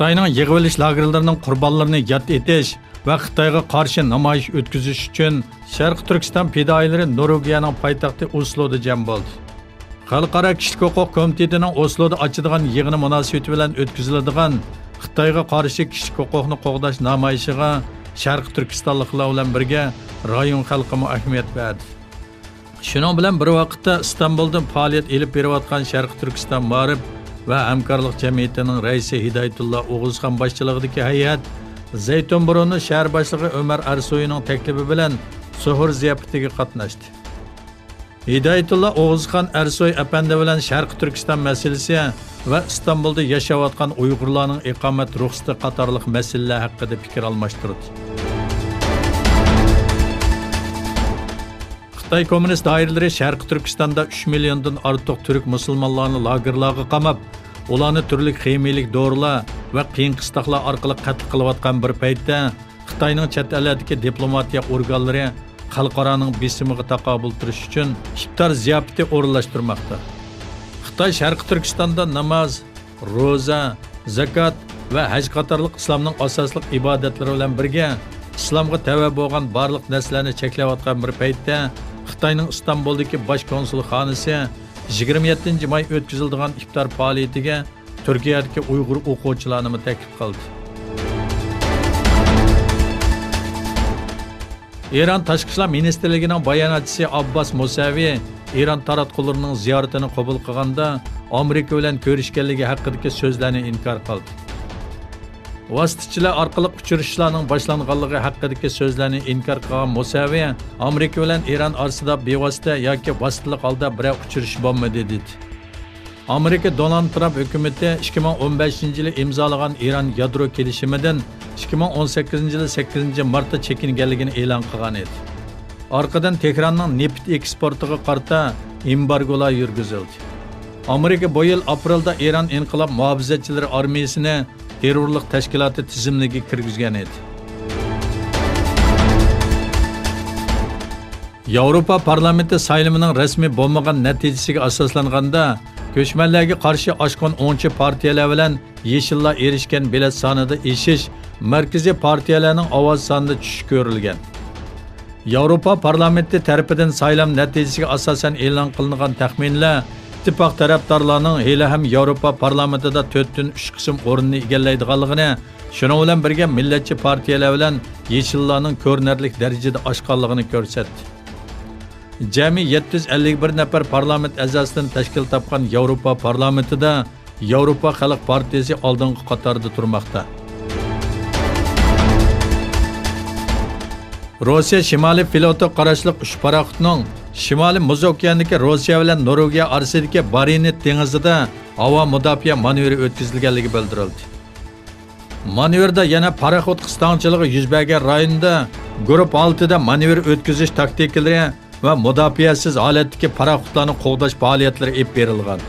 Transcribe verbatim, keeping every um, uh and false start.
خىتاينىڭ يىغىۋېلىش لاگېرلىرىنىڭ قۇربانلىرىنى ياد ئېتىش ۋە خىتايغا قارشى نامايىش ئۆتكۈزۈش ئۈچۈن شەرقىي تۈركىستان پىدائىيلىرى نورۋېگىيەنىڭ پايتەختى ئوسلودا جەم بولدى. خەلقئارا كىشىلىك ھوقۇق كومىتېتىنىڭ ئوسلودا ئاچىدىغان يىغىنى مۇناسىۋىتى بىلەن ئۆتكۈزۈلىدىغان خىتايغا قارشى كىشىلىك ھوقۇقنى قوغداش نامايىشىغا شەرقىي تۈركىستانلىقلار بىلەن بىرگە رايون خەلقىمۇ ئەھمىيەت بەردى. شۇنىڭ بىلەن بىر ۋاقىتتا، ئىستانبۇلدا پائالىيەت ئېلىپ بېرىۋاتقان شەرقىي تۈركىستان مائارىپ ۋە ھەمكارلىق جەمئىيىتىنىڭ رەئىسى ھىدايەتۇللا ئوغۇزخان باشچىلىقىدىكى ھەيئەت زەيتۇنبۇرۇندا شەھەر باشلىقى ئۆمەر ئەرسوينىڭ تەكلىپى بىلەن سوھۇر زىياپىتىگە قاتناشتى. ھىدايەتۇللا ئوغۇزخان ئەرسوي ئەپەندى بىلەن شەرقىي تۈركىستان مەسىلىسى ۋە ئىستانبۇلدا ياشاۋاتقان ئۇيغۇرلارنىڭ ئىقامەت رۇخسىتى قاتارلىق مەسىلىلەر ھەققىدە پىكىر ئالماشتۇردى. خىتاي كوممۇنىست دائىرىلىرى شەرقىي تۈركىستاندا ئۈچ مىليوندىن ئارتۇق تۈرك مۇسۇلمانلارنى لاگېرلارغا قاماپ، ئۇلارنى تۈرلۈك خىمىيىلىك دورىلار ۋە قىيىن قىستاقلار ئارقىلىق قەتل قىلىۋاتقان بىر پەيتتە، خىتاينىڭ چەت ئەللەردىكى دىپلوماتىيە ئورگانلىرى خەلقئارانىڭ بېسىمىغا تاقابىل تۇرۇش ئۈچۈن ئىپتار زىياپىتى ئورۇنلاشتۇرماقتا. خىتاي شەرقىي تۈركىستاندا ناماز، روزا، زاكات ۋە ھەج قاتارلىق ئىسلامنىڭ ئاساسلىق ئىبادەتلىرى بىلەن بىرگە، ئىسلامغا تەۋە بولغان بارلىق نەرسىلەرنى چەكلەۋاتقان بىر پەيتتە، خىتاينىڭ ئىستانبۇلدىكى باش كونسۇلخانىسى يىگىرمە يەتتىنچى ماي ئۆتكۈزۈلىدىغان ئىپتار پائالىيىتىگە تۈركىيەدىكى ئۇيغۇر ئوقۇغۇچىلارنىمۇ تەكلىپ قىلدى. ئىران تاشقى ئىشلار مىنىستىرلىكىنىڭ باياناتچىسى ئابباس مۇسەۋى ئىران تاراتقۇلىرىنىڭ زىيارىتىنى قوبۇل قىلغاندا، ئامېرىكا بىلەن كۆرۈشكەنلىكى ھەققىدىكى سۆزلەرنى ئىنكار قىلدى. ۋاسىتىچىلەر ئارقىلىق ئۇچرىشىشلارنىڭ باشلانغانلىقى ھەققىدىكى سۆزلەرنى ئىنكار قىلغان مۇسەۋى، ئامېرىكا بىلەن ئىران ئارىسىدا بىۋاسىتە ياكى ۋاسىتىلىق ھالدا بىرەر ئۇچرىشىش بولمىدى، دېدى. ئامېرىكا دونالد ترامپ ھۆكۈمىتى ئىككى مىڭ ئون بەشىنچى يىلى ئىمزالىغان ئىران يادرو كېلىشىمىدىن ئىككى مىڭ ئون سەككىزىنچى يىلى سەككىزىنچى مارتتا چېكىنگەنلىكىنى ئېلان قىلغان ئىدى. ئارقىدىن تېھراننىڭ نېفىت ئېكسپورتىغا قارىتا ئېمبارگولار يۈرگۈزۈلدى. ئامېرىكا بۇ يىل ئاپرېلدا ئىران ئىنقىلاب مۇھاپىزەتچىلىرى ئارمىيىسىنى تېررورلۇق تەشكىلاتى تىزىملىكىگە كىرگۈزگەن ئىدى. ياۋروپا پارلامېنتى سايلىمىنىڭ رەسمىي بولمىغان نەتىجىسىگە ئاساسلانغاندا، كۆچمەنلەرگە قارشى ئاشقۇن ئوڭچى پارتىيەلەر بىلەن يېشىللار ئېرىشكەن بېلەت سانىدا ئېشىش مەركىزىي پارتىيەلەرنىڭ ئاۋاز سانىدا چۈشۈش كۆرۈلگەن. ياۋروپا پارلامېنتى تەرىپىدىن سايلام نەتىجىسىگە ئاساسەن ئېلان قىلىنغان تەخمىنلەر ئىتتىپاق تەرەپدارلارنىڭ ھېلىھەم ياۋروپا پارلامېنتىدا تۆتتىن ئۈچ قىسىم ئورۇننى ئىگىلەيدىغانلىقىنى، شۇنىڭ بىلەن بىرگە مىللەتچى پارتىيەلەر بىلەن يېشىللارنىڭ كۆرۈنەرلىك دەرىجىدە ئاشقانلىقىنى كۆرسەتتى. جەمئىي يەتتە يۈز ئەللىك بىر نەپەر پارلامېنت ئەزاسىدىن تەشكىل تاپقان ياۋروپا پارلامېنتىدا ياۋروپا خەلق پارتىيىسى ئالدىنقى قاتاردا تۇرماقتا. روسىيە شىمالىي فلوتىغا قاراشلىق ئۈچ پاراخوتنىڭ شىمالىي مۇز ئوكياندىكى روسىيە بىلەن نورۋېگىيە ئارىسىدىكى بارېنت دېڭىزىدا ھاۋا مۇداپىئە مانېۋىرى ئۆتكۈزۈلگەنلىكى بىلدۈرۈلدى. مانېۋىردا يەنە پاراخوت قىستاڭچىلىقى يۈز بەرگەن رايوندا گۇرۇپپا ئالتىدە مانېۋىر ئۆتكۈزۈش تاكتىكىلىرى ۋە مۇداپىئەسىز ھالەتتىكى پاراخوتلارنى قوغداش پائالىيەتلىرى ئېلىپ بېرىلغان.